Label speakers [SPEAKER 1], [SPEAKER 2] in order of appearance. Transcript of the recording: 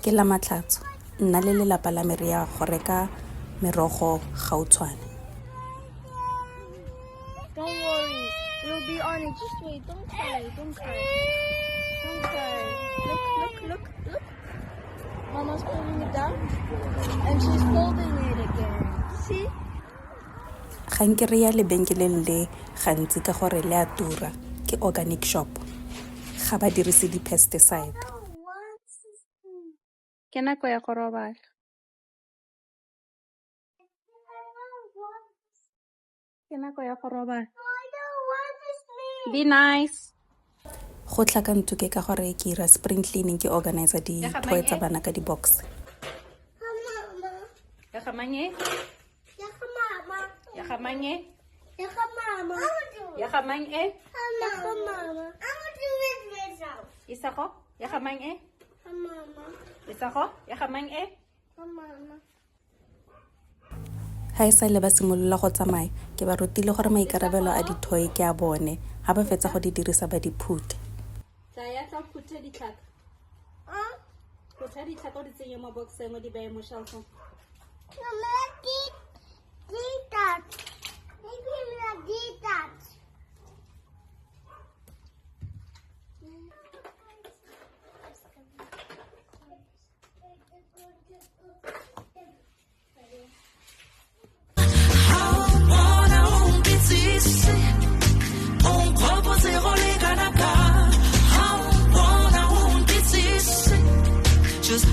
[SPEAKER 1] Ke Lamatlhatso, nna le lelapa la me re ya go reka merogo gautshwane.
[SPEAKER 2] Don't worry, we'll be on it. Just wait. Don't cry. Don't cry. Don't cry. Look, look, look, look. Mama's pulling it down and she's folding it again. See?
[SPEAKER 1] Ga nke re ya lebenkeleng le gantsi ka gore le a tura, ke organic shop. Ga ba dirise di-pesticide.
[SPEAKER 3] Ke nako ya go robala. Ke nako ya go robala. Be nice.
[SPEAKER 1] Go tlhakantswe ke ka gore ke 'ira spring cleaning, ke organizer di-toy tsa bana ka di-box.
[SPEAKER 3] Ya ga mang e?
[SPEAKER 2] Ya ga mama.
[SPEAKER 3] Ya ga mang e?
[SPEAKER 2] Ya ga mama.
[SPEAKER 3] Ya ga mang e?
[SPEAKER 2] Ya ga mama. I want to do it myself.
[SPEAKER 3] Isago? Ya ga mang e?
[SPEAKER 2] Mama.
[SPEAKER 3] Isago? Ya ga mang e?
[SPEAKER 2] Mama.
[SPEAKER 1] Ga e sale ba simolola go tsamaya, ke ba rutile gore maikarabelo a di-toy ke a bone. Ga ba fetsa go di dirisa, ba di phute.
[SPEAKER 3] Tla ya, tla phutha ditlhaka. Phutha ditlhaka, o di tsenye mo boxeng, o di beye mo shelfong.
[SPEAKER 2] Mama, did that. Maybe we did that.
[SPEAKER 4] Just